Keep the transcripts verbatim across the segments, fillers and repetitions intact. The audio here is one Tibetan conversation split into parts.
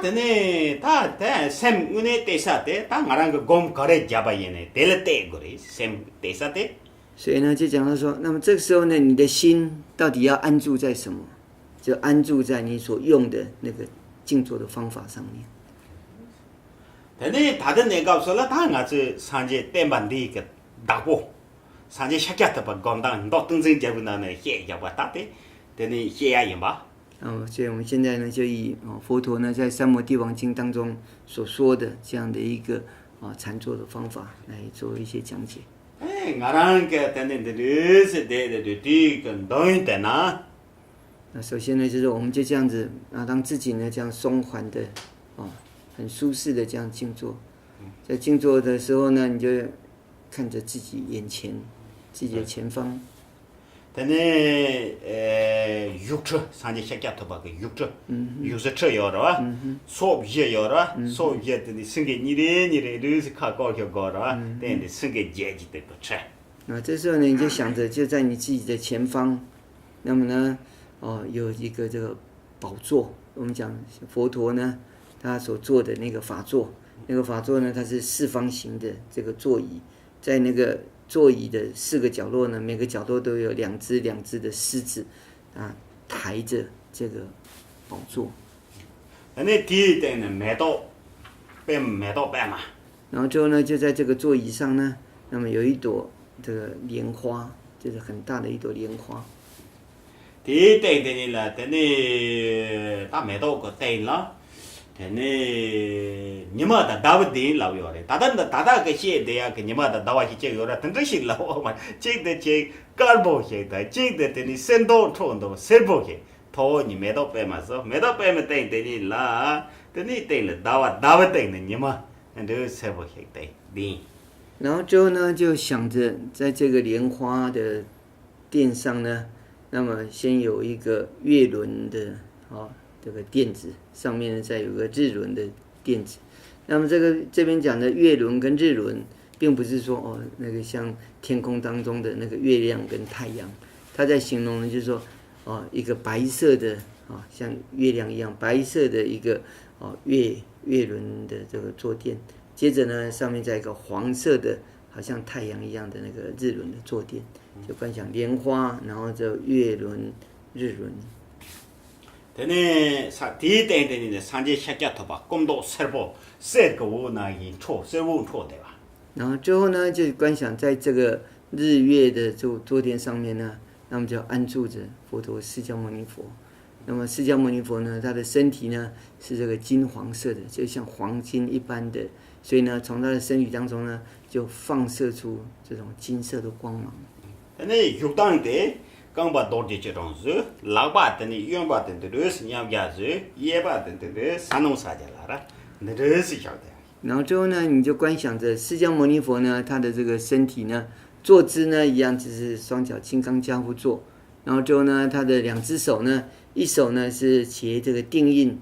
དེ་ནས་ད་དེ་སེམས་དངོས་གནས་གཏད་ས་དེ་ད་ང་རང་གི་སྒོམ་ག་རེ་བརྒྱབ་པ་ཡིན་ནའི་དེ་ལ་གཏད་དགོས་རེད། སེམས་གཏད་ས་དེ། 所以呢，就讲到说，那么这个时候呢，你的心到底要安住在什么？就安住在你所用的那个静坐的方法上面。 དེ་ནས་ད་ལྟ་གནས་སྐབས་སུ་ལ་ད་ང་ཚོས་སངས་རྒྱས་བསྟན་པ་འདིའི་གི་བདག་པོ། སངས་རྒྱས་ཤཱཀྱ་ཐུབ་པ་སྒོམ་སྟངས་མདོ་ཏིང་འཛིན་རྒྱལ་པོའི་ནང་ནས་བཤད་བཞག་པ་ལྟར་ཏེ་དེ་ནས་བཤད་ཡ་ཡིན་པ། 哦，所以我们现在呢，就以哦佛陀呢在《三摩地王经》当中所说的这样的一个啊禅坐的方法来做一些讲解。 ཨེ་ང་རང་གི་དེ་ནས་འདི་འདྲས་སེ་བསྡད་དེ་དུས་དེའི་གི་འདོན་དེ་ན། 那首先呢，就是我们就这样子啊，让自己呢这样松缓的哦，很舒适的这样静坐。在静坐的时候呢，你就看着自己眼前，自己的前方。 དེ་ནས་ཨེ་བཞུགས་ཁྲི། སངས་རྒྱས་ཤཱཀྱ་ཐུབ་པ་གི་བཞུགས་ཁྲི། བཞུགས་སའི་ཁྲི་ཡོད་རེད་བ། སོ་བཞི་ཡོད་རེད་བ། སོ་བཞི་དེ་ནས་སེང་གེ་གཉིས་རེ་གཉིས་རེ་རེ་ཟེར་ཁ་བསྐོར་ཞིག་དགོས་རེད་བ། དེ་ནས་སེང་གེ་བརྒྱད་ཀྱི་སྟེང་དུ་ཁྲི། 啊，这时候呢，你就想着就在你自己的前方，那么呢，哦，有一个这个宝座。我们讲佛陀呢，他所坐的那个法座，那个法座呢，它是四方形的这个座椅，在那个座椅的四个角落呢，每个角落都有两只两只的狮子啊，抬着这个宝座。 ཨ་ནི་དེའི་སྟེང་ནས་མེ་ཏོག་པད་མ། མེ་ཏོག་པད་མ། 然后最后呢，就在这个座椅上呢，那么有一朵这个莲花，就是很大的一朵莲花。 དེའི་སྟེང་དེ་ནི་ལ་དེ་ནི་ད་མེ་ཏོག་གི་སྟེང་ལ། དེ་ནི་ཉི་མ་དང་ཟླ་བ་འདི་ལབ་ཡོད་རེད། ད་ལྟ་འདི་ད་ལྟ་གི་བཤད་བསྡད་ཡག་གི་ཉི་མ་དང་ཟླ་བ་ཞིག་ཅིག་ཡོད་ར། དེ་འདྲ་ཞིག་ལབ་འོ་མ། གཅིག་དེ་གཅིག་དཀར་པོ་ཞིག་དང་གཅིག་དེ་དེ་ནི་སེར་མདོག་འཕྲོ་མདོག་སེར་པོ་ཞིག་མཐོ་བོ་གཉིས་མེ་ཏོག་པད་མ་སོ། མེ་ཏོག་པད་མ་སྟེང་དེ་ནི་ལ། དེ་ནི་སྟེང་ལ་ཟླ་བ། ཟླ་བ་སྟེང་ནི་ཉི་མ། འདི་སེར་པོ་ཞིག་སྟེང་འདི། 然后最后呢，就想着在这个莲花的垫上呢，那么先有一个月轮的哦，这个垫子，上面呢再有个日轮的垫子。那么这个这边讲的月轮跟日轮，并不是说哦那个像天空当中的那个月亮跟太阳，它在形容呢就是说哦一个白色的啊、像月亮一样白色的一个哦月月轮的这个坐垫，接着呢上面再一个黄色的 好像太阳一样的那个日轮的坐垫，就观想莲花，然后这月轮、日轮。 དེ་ནས་ས་དེའི་སྟེང་དེ་ནི་སངས་རྒྱས་ཤཱཀྱ་ཐུབ་པ་སྐུ་མདོག་སེར་པོ་གསེར་གྱི་འོད་ནང་བཞིན་འཕྲོ། གསེར་འོད་འཕྲོ་བསྡད་པ། 然后最后呢，就观想在这个日月的坐坐垫上面呢，那么就安住着佛陀释迦牟尼佛。那么释迦牟尼佛呢，他的身体呢是这个金黄色的，就像黄金一般的，所以呢，从他的身体当中呢，就放射出这种金色的光芒。 དེ་ནས་བཞུགས་སྟངས་དེ་རྐང་པ་རྡོ་རྗེ་ཅི་རང་བཟོས། ལག་པ་དེ་ནས་གཡོན་པ་དེ་འདི་འདྲས་སུ་མཉམ་རྒྱག་བཟོས། གཡས་པ་དེ་འདི་འདྲས་ས་ནང་ས་རྒྱ་ལ་ར་འདི་འདྲས་སུ་བཞག་དེ། 然后最后呢，你就观想着释迦牟尼佛呢，他的这个身体呢，坐姿呢一样，就是双脚金刚跏趺坐。然后最后呢，他的两只手呢，一手呢是结这个定印，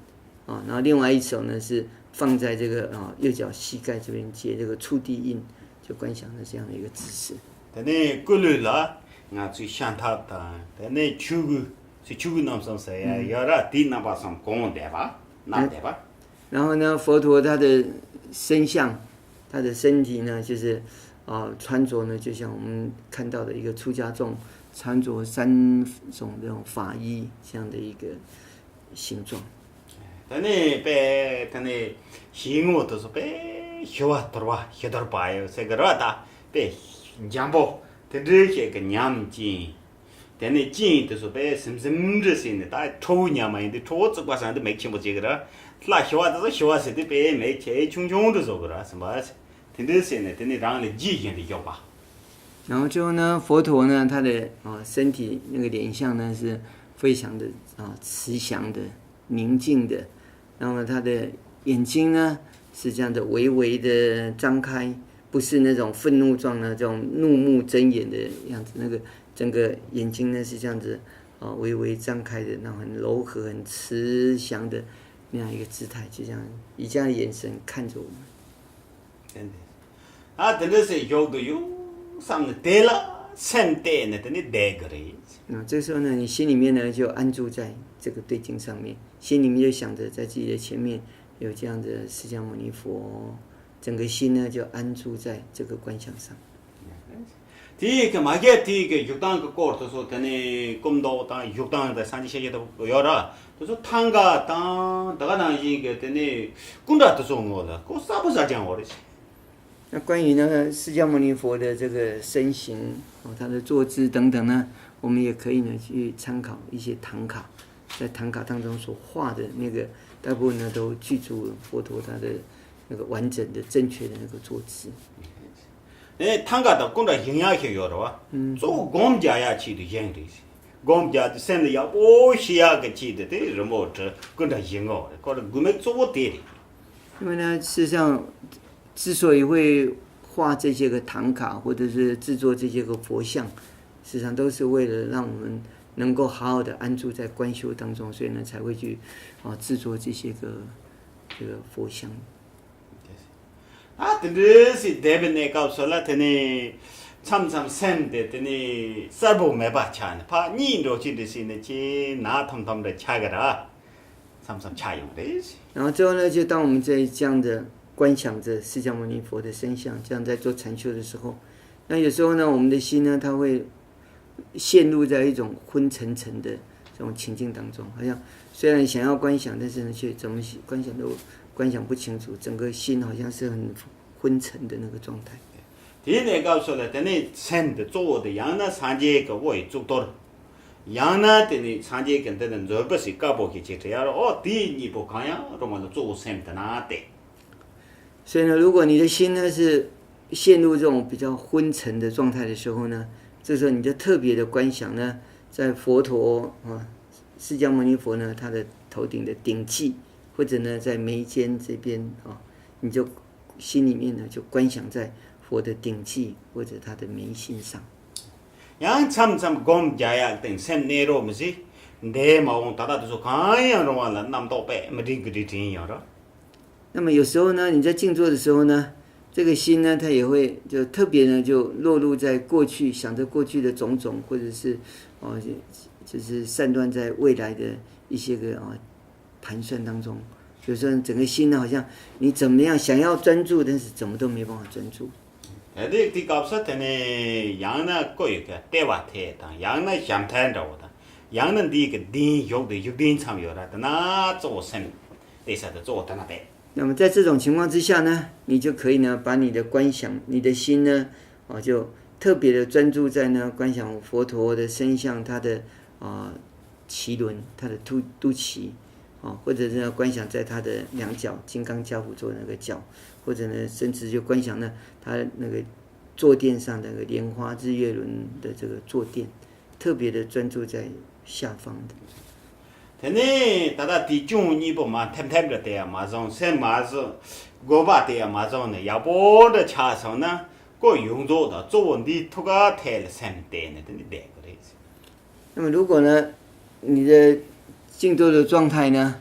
啊，然后另外一手呢是放在这个啊右脚膝盖这边结这个触地印，就观想的这样的一个姿势。 དེ་ནས་སྐུ་ལུས་ལ་ང་ཚོའི་ཤམ་ཐབས་དང་དེ་ནས་ཆོས་གོས། ཆོས་གོས་རྣམ་གསུམ་ཟེར་ཡ་ཡོད་ར། དེའི་རྣམ་པ་གསུམ་གོན་བསྡད་པ། བསྣམས་བསྡད་པ། 然后呢，佛陀他的身相，他的身体呢，就是啊、穿着呢，就像我们看到的一个出家众穿着三种这种法衣这样的一个形状。 དེ་ནས་པས་དེ་ནས་ཞལ་ངོ་དེ་ཚོ་པས་ཞི་བ་དུལ་བ་ཞི་དུལ་བ་ཡོད་ཟེར་གི་ར། ད་པས་འཇམ་པོ་དེ་འདྲའི་ཞིག་གི་ཉམས་ཅན། དེ་ནས་སྤྱན་དེ་ཚོ་པས་ཟིམ་ཟིམ་འདྲ་ཟེར་ནས་ད་ཁྲ་བོ་ཉམས་མ་ཡིན་ཏེ་ཁྲ་བོ་བཙུགས་པ་ཟེར་ན་དེ་མིག་ཆེན་པོ་བྱེད་གི་ར། ལྷ་ཞི་བ་དེ་ཚོ་ཞི་བ་ཟེར་དུས་པས་མིག་ཆེ་ཆུང་ཆུང་འདྲ་བཟོ་གི་ར་ཟིམ་པ། དེ་འདྲ་ཟེར་ནས་དེ་ནས་རང་ལ་རྗེས་བཞིན་དུ་འཇོག་པ། 然后最后呢，佛陀呢，他的啊、身体那个脸相呢是非常的啊、慈祥的、宁静的，那么他的眼睛呢是这样的微微的张开，不是那种愤怒状的这种怒目睁眼的样子，那个整个眼睛呢是这样子啊、微微张开的，那种很柔和、很慈祥的那样一个姿态，就这样以这样的眼神看着我们。 ཨ་དེ་འདྲ་ཟེར་ཞོག་ཏུ་ཡོང་བསམ་ནས་དེ་ལ་སེམས་གཏད་ནས་དེ་ནས་བསྡད་གི་རེད། 那这时候呢，你心里面呢就安住在这个对境上面，心里面就想着在自己的前面有这样的释迦牟尼佛，整个心呢就安住在这个观想上。དེའི་གི་མ་གི་དེའི་གི་བཞུགས་སྟངས་ཀྱི་སྐོར་དེ་ཚོ་དེ་ནས་སྐུ་མདོག་དང་བཞུགས་སྟངས་དང་སངས་རྒྱས་ཤཱཀྱ་ཐུབ་ཡོད་ར། དེ་ཚོ་ཐང་ག་དང་ད་ག་ནང་བཞིན་གི་དེ་ནས་སྐུ་འདྲ་དེ་ཚོ་ངོ་ལ་ཁོ་གསལ་པོ་གསལ་རྐྱང་ཡོད་རེད། 那关于呢，释迦牟尼佛的这个身形，哦，他的坐姿等等呢，我们也可以呢去参考一些唐卡，在唐卡当中所画的那个，大部分呢都记住佛陀他的那个完整的、正确的那个坐姿。 ཨེ་ཐང་ག་དང་སྐུ་འདྲ་བཞེངས་ཡག་ཞིག་ཡོད་རེད་བ། གཙོ་བོ་སྒོམ་རྒྱག་ཡག་ཆེད་དུ་བཞེངས་རེད། སྒོམ་རྒྱག་དུས་སེམས་ལ་ཡག་པོ་ཞི་ཡག་གི་ཆེད་དུ་དེ་རི་མོ་བྲི་སྐུ་འདྲ་བཞེངས་ཡོད་རེད། ཁོ་ལ་དགོས་དམིགས་གཙོ་བོ་དེ་རེད། 因为呢，事实上，之所以会画这些个唐卡，或者是制作这些个佛像，事实上都是为了让我们能够好好的安住在观修当中，所以呢，才会去啊制作这些个这个佛像。 ཨ་དེ་འདྲ་ཞིག་བསྡད་པའི་གནས་སྐབས་སུ་ལ་དེ་ནས་མཚམས་མཚམས་སེམས་དེ་དེ་ནས་གསལ་པོ་མེད་པ་ཆགས་ནས་ཕར་གཉིད་འགྲོ་ཅིག་འདྲ་ཞིག་ནས་ཅི་ན་ཐམ་ཐམ་འདྲ་ཆགས་ཀྱི་ར། མཚམས་མཚམས་ཆགས་ཡོང་རེད། 然后最后呢，就当我们在这样的观想着释迦牟尼佛的身像，这样在做禅修的时候，那有时候呢，我们的心呢，它会陷入在一种昏沉沉的这种情境当中，好像虽然想要观想，但是呢，却怎么观想都观想不清楚，整个心好像是很昏沉的那个状态。 དེའི་གནས་སྐབས་སུ་ལ་དེ་ནས་སེམས་དེ་གཙོ་བོ་དེ་ཡང་ན་སངས་རྒྱས་ཀྱི་དབུ་ཡི་གཙུག་ཏོར། ཡང་ན་དེ་ནས་སངས་རྒྱས་ཀྱི་འདི་ནི་མཛོད་སྤུ་ཞིག་དཀར་པོ་ཞིག་ཅིག་བྲིས་ཡ་རོ། ཨོ་དེའི་གཉིས་པོ་གང་ཡང་རུང་བ་ལ་གཙོ་བོ་སེམས་དེ་ན་བལྟས། 所以呢，如果你的心呢是陷入这种比较昏沉的状态的时候呢，这时候你就特别的观想呢，在佛陀啊，释迦牟尼佛呢，他的头顶的顶际，或者呢，在眉间这边啊，你就心里面呢就观想在佛的顶际或者他的眉心上。 ཡང་མཚམས་མཚམས་སྒོམ་རྒྱག་ཡག་དེ་སེམས་གནས་རོགས་མི་སྲིད། འདས་མ་འོངས་ད་ལྟ་དེ་ཚོ་གང་ཡང་རུང་བ་ལ་རྣམ་རྟོག་པས་མི་དྲན་གི་དྲན་དྲན་ཡོང་ར། 那么有时候呢，你在静坐的时候呢，这个心呢，它也会就特别呢，就落入在过去，想着过去的种种，或者是哦，就是散乱在未来的一些个啊盘算当中。有时候整个心呢，好像你怎么样想要专注，但是怎么都没办法专注。 དེ་དེ་དེའི་སྐབས་སུ་དེ་ནས་ཡང་ན་སྐུ་ཡི་གི་ལྟེ་བ་དེ་དང་ཡང་ན་ཞབས་མཐིལ་འདྲ་བོ་དང་ཡང་ན་འདིའི་གི་གདན་བཞུགས་དེ་བཞུགས་གདན་མཚམས་ཡོད་ར། དེ་ན་གཙོ་བོ་སེམས་གཏད་ས་དེ་གཙོ་བོ་དེ་ན་བལྟས། 那么在这种情况之下呢，你就可以呢，把你的观想，你的心呢，啊，就特别的专注在呢，观想佛陀的身像，他的啊、脐轮，他的肚肚脐，啊，或者是观想在他的两脚，金刚跏趺坐那个脚，或者呢，甚至就观想呢，他那个坐垫上那个莲花日月轮的这个坐垫，特别的专注在下方的。 དེ་ནས་ད་ལྟ་དེ་ཅུང་གཉིས་པོ་མ་ཐེམ་ཐེམ་རེ་དེ་ཡང་མ་བཟུང་། སེམས་མ་བཟུང་། དགོས་པ་དེ་ཡང་མ་བཟུང་ནས་ཡག་པོ་འདྲ་ཆགས་སོང་ན། ཁོ་ཡོངས་རྫོགས་དང་གཙོ་བོ་འདིའི་ཐུགས་ཀ་ཐད་ལ་སེམས་གཏད་ནས་དེ་ནི་བསྡད་དགོས་རེད། 那么如果呢，你的静坐的状态呢，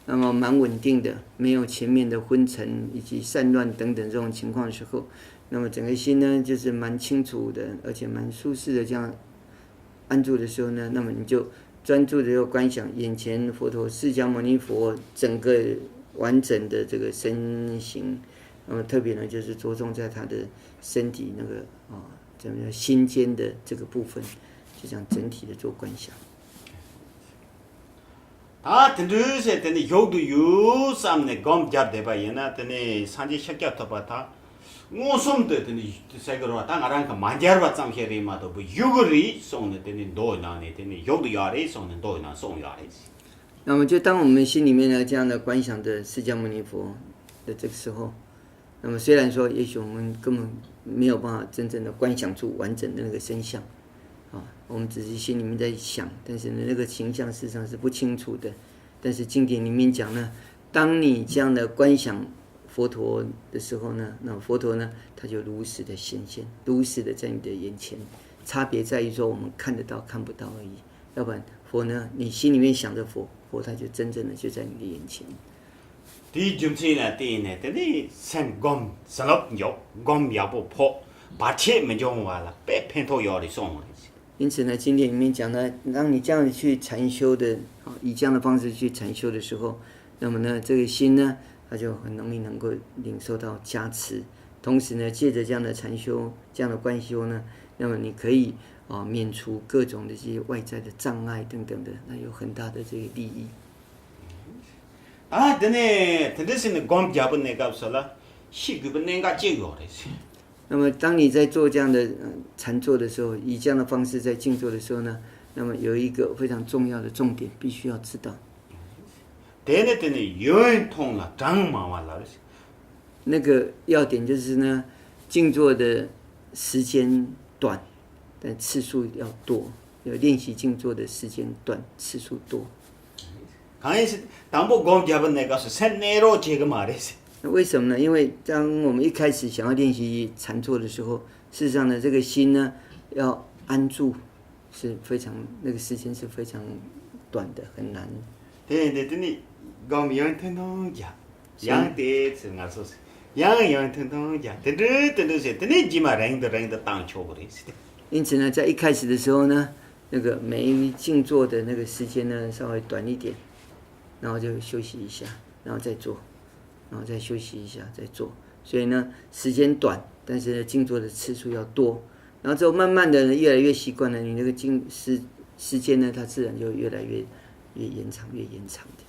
那么蛮稳定的，没有前面的昏沉以及散乱等等这种情况的时候，那么整个心呢，就是蛮清楚的，而且蛮舒适的这样安住的时候呢，那么你就专注的要观想眼前佛陀释迦牟尼佛整个完整的这个身形，那么特别呢，就是着重在他的身体那个啊，怎么样，心间的这个部分，就这样整体的做观想。 ད་དེ་འདྲ་བྱས་དེ་ནས་བཞུགས་དུ་ཡོད་བསམ་ནས་སྒོམ་བརྒྱབ་བསྡད་པ་ཡིན་ན། དེ་ནས་སངས་རྒྱས་ཤཱཀྱ་ཐུབ་པ་དང་མངོན་སུམ་དུ་དེ་ནས་ཟེར་གི་རེད་བ། ད་ང་རང་གི་མ་མཇལ་བ་ཙམ་ཞིག་རེད་མ་གཏོགས་བཞུགས་གི་རེད་གསུངས་ནས། དེ་ནས་མདོ་ནང་ནས་དེ་ནས་བཞུགས་དུ་ཡོད་རེད་གསུངས་ནས་མདོ་ནང་གསུངས་ཡོད་རེད། 那么，就当我们心里面呢这样的观想着释迦牟尼佛的这个时候，那么虽然说，也许我们根本没有办法真正的观想出完整的那个身相，啊，我们只是心里面在想，但是呢，那个形象事实上是不清楚的。但是经典里面讲呢，当你这样的观想佛陀的时候呢，那佛陀呢，他就如实的显现，如实的在你的眼前。差别在于说，我们看得到看不到而已。要不然，佛呢，你心里面想着佛，佛他就真正的就在你的眼前。 དེའི་རྒྱུ་མཚན་ལ་བརྟེན་ནས་དེ་ནས་སེམས་སྒོམ་བྱིན་རླབས་འཇོག་སྒོམ་ཡག་པོ་ཕོག་བར་ཆད་མི་འབྱུང་བ་ལ་དཔེ་ཕན་ཐོགས་ཡོད་རེད་གསུངས་རེད། 因此呢，经典里面讲呢，当你这样去禅修的，啊，以这样的方式去禅修的时候，那么呢，这个心呢，他就很容易能够领受到加持。同时呢，借着这样的禅修、这样的观修呢，那么你可以啊、免除各种的这些外在的障碍等等的，那有很大的这个利益。 ད་དེ་ནས་དེ་འདྲ་ཟེར་ནས་སྒོམ་རྒྱག་པའི་གནས་སྐབས་སུ་ལ་ཤེས་དགོས་པའི་གནད་འགག་ཅིག་ཡོད་རེད། 那么，当你在做这样的呃禅坐的时候，以这样的方式在静坐的时候呢，那么有一个非常重要的重点，必须要知道， དེ་ནི་དེ་ནི་ཡུན་ཐུང་ལ་གྲངས་མང་བ་ལ། 那个要点就是呢，静坐的时间短，但次数要多，要练习静坐的时间短，次数多。 གང་ཡིན་ཟེར་དང་པོ་སྒོམ་རྒྱག་པའི་གནས་སྐབས་སུ་སེམས་གནས་རོགས་བྱེད་ཀྱི་མ་རེད། 那为什么呢？因为当我们一开始想要练习禅坐的时候，事实上呢，这个心呢要安住是非常那个时间是非常短的，很难。 དེ་ཡིན་དེ་དེ་ནི་སྒོམ་ཡུན་ཐུང་ཐུང་རྒྱག་ཡང་དེ་ཚེ་ང་ཚོ་ཡང་ཡུན་ཐུང་ཐུང་རྒྱག་དེ་འདྲ་དེ་འདྲ་ཟེར་དེ་ནི་རྗེས་མ་རིང་དུ་རིང་དུ་བཏང་ཆོག་གི་རེད་ཟེར་ཏེ། 因此呢，在一开始的时候呢，那个每一静坐的那个时间呢稍微短一点，然后就休息一下，然后再做，然后再休息一下，再做。所以呢，时间短，但是呢，静坐的次数要多。然后之后慢慢的越来越习惯了，你那个静时时间呢，它自然就越来越越延长，越延长的。